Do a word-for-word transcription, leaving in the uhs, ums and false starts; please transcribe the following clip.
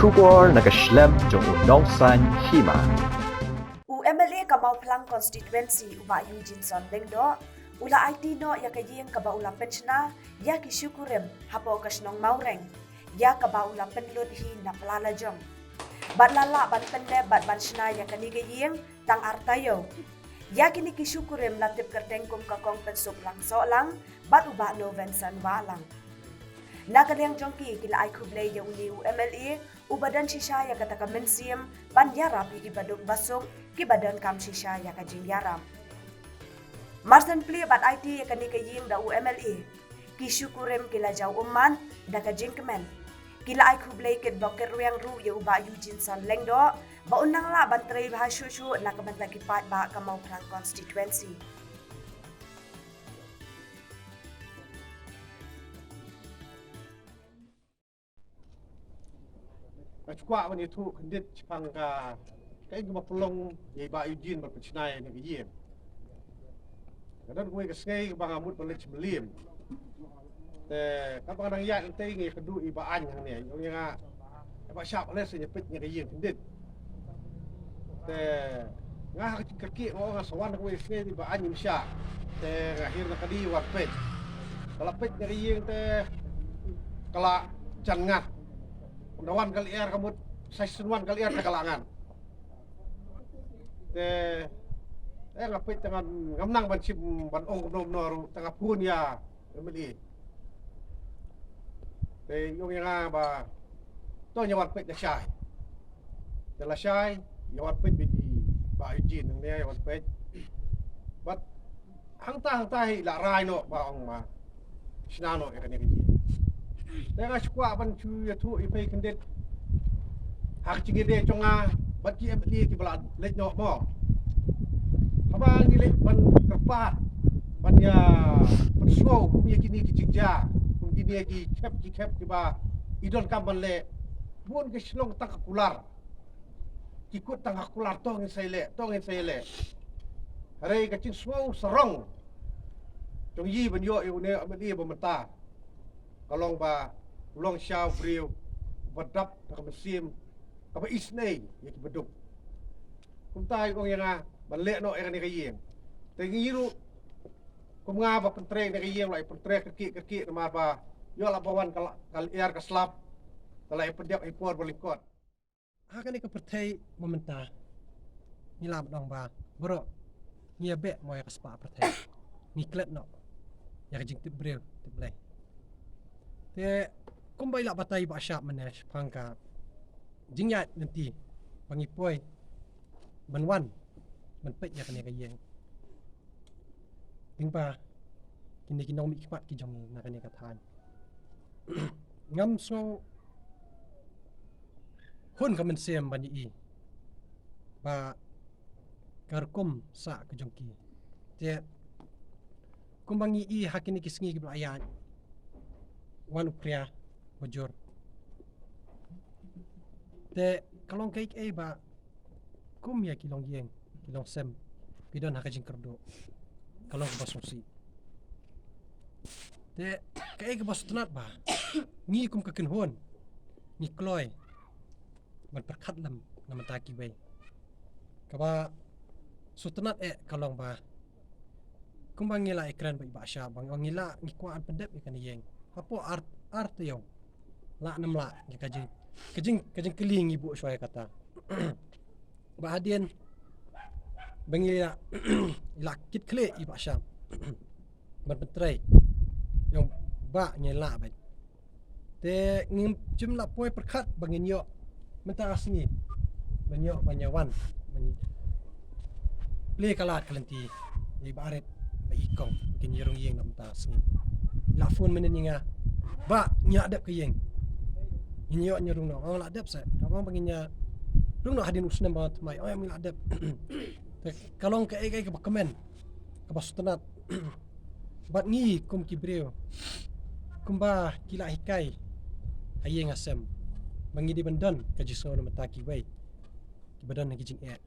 Khubor na ka shlem jong u nongsan hima. U M L A ka Mawphlang Constituency u Bah Eugeneson Lyngdoh u la aiti noh ïa ka ïing kaba u la pynshna ïa ki shu kurim hapoh ka shnong Mawreng, ïa kaba u la pynlut hi na pla la jong. Bad la lah ban pyndep bad ban shna ïa kane ka ïing tang ar taïew. Ïa kine ki shu kurim la tip kyrteng kum ka Kong Pynsuk Langsohlang bad u Bah Novenson Wahlang. Na ka liang jong ki, ki la ai khublei ïa une u M L A uba don shisha ïa kata ka mynsiem ban ïarap ïa ki baduk basuk kiba donkam shisha ïa ka jingïarap. Marshen plie bad aiti ïa kane ka ïing da u M L A, ki shu kurim ki la jaw ummat da ka jingkmen. Ki la ai khublei kitbok kitrwiang ruh ïa u Bah Eugeneson Lyngdoh ba un nang lah ban trei bha shuh shuh na ka bynta ki paidbah ka Mawphlang Constituency. Nga shu kwah ban ïathuh khyndiat shaphang ka, kaei kaba pynlong ïa i Bah Eugene ban pynshna ïa kane ka ïing. Nga don kawei ka sngi kaba nga mut ban leit sha Mylliem. Te katba nga dang ïaid hangtei nga ïakynduh i Bah Aiñ hangne, i ong ïa nga, "Eh Bah Shap, ale shen ïapeit ïa ka ïing khyndiat." Te nga ha ka jingkyrkieh nga ong, nga sa wan kawei ka sngi, i Bah Aiñ im shah. Te nga hiar na kali wan peit. Ka la peit ïa ka ïing te ka la jan ngat. Ynda wan ka lyer ka mut, sa shisien wan ka lyer te ka la ngat. Te, te nga peit te ngan, ngam nang ban shim ban ong kumno kumno ruh, te nga phone ïa u M L A. Te i ong ïa nga ba to ïa wan peit lashai. Te lashai ïa wan peit bad i Bah Eugene, nangne ïa wan peit. Bad hangta hangta hi la rai noh ba ong ma shna noh ïa kane ka ïing. Te nga shu kwah ban shu ïathuh ïa phi khyndiat ha ka jingïadei jong nga bad ki M L A kiba la leit noh mo. Haba ngi leit ban kyrpad ban ïa pynsngew kum ïa kine ki jingjia, kum kine ki khep ki khep kiba i donkam ban leh, bun ki shnong tang ka kular. Ki kut tang ka kular, to ngin sa ïaleh, to ngin sa ïaleh. Hynrei ka jingsngew sarong jong ngi ban ïoh ïa une u M L A ba mynta ka long ba u long shisha u briew ba dap da ka mynsiem kaba isynei ïa kiba duk. Kumta i ong ïa nga ban leh noh ïa kane ka ïing. Te ngi ruh kum nga ba pyntrei ïa kane ka ïing, la i pyntrei kyrkieh kyrkieh namar ba ïoh la ba wan ka la, ka lyer ka slap, ka la i pyndep ha i por ba lyngkot. Ha kane ka pyrthei mynta ngi lah ban ong ba baroh ngi ïa beh mo ïa ka spah pyrthei. Ngi klet noh ïa ka jingtip briew tip Blei. Te kumba i la batai i Bah Shap mynne shaphang ka jingïaid lynti ba ngi poi ban wan ban peit ïa kane ka ïing. Lyngba kine ki nongmihkhmat ki jong ngi na kane ka thaiñ. Ngam sngew hun ka mynsiem ban ïohi ba ka rukom sah ka jong ki. Te kumba ngi ïohi ha kine ki sngi kiba la ïaid, wan u phria ba jur. Te ka long kaei kaei ba kum ïa ki longïing ki longsem ki don ha ka jingkyrduh, ka long kaba sngewsih. Te kaei kaba sngewtynnat ba ngi kum ka kynhun ngi kloi ban pyrkhat lem na bynta kiwei. Kaba sngewtynnat eh ka long ba kumba ngi la ïakren bad i Bah Shap ba ngi lah, ngi kwah ban pyndep ïa kane ka ïing hapoh ar, ar taïew. Lah ne ym lah, ka jing, ka jing, ka jingkylli ngi buh shuwa ïa kata. Ba hadien ba ngi la, la kit khlieh i Bah Shap ban pyntrei, ïa u Bah, ngi lah bad. Te ngim shym la poi pyrkhat ba ngin ïoh mynta ka sngi ban ïoh ban ïa wan ban plie ka lad ka lynti ïa i Bah Arit bad i Kong ba kin ïa rung ïing na mynta ka sngi. La phone mynnin ïa nga, "Bah, ngi la dep ka ïing." "Ngin ïoh ngi rung noh." "Oh, la dep se." Ka ong ba ngin ïa rung noh hadien u snem ba thymmai. "Oh, ïa, ngi la dep." Te ka long kaei kaei kaba kmen, kaba sngewtynnat. Bad ngi kum ki briew kumba ki la hikai ha ïing ha sem ba ngi dei ban don ka jingsngew na bynta kiwei kiba don ha ki jingeh.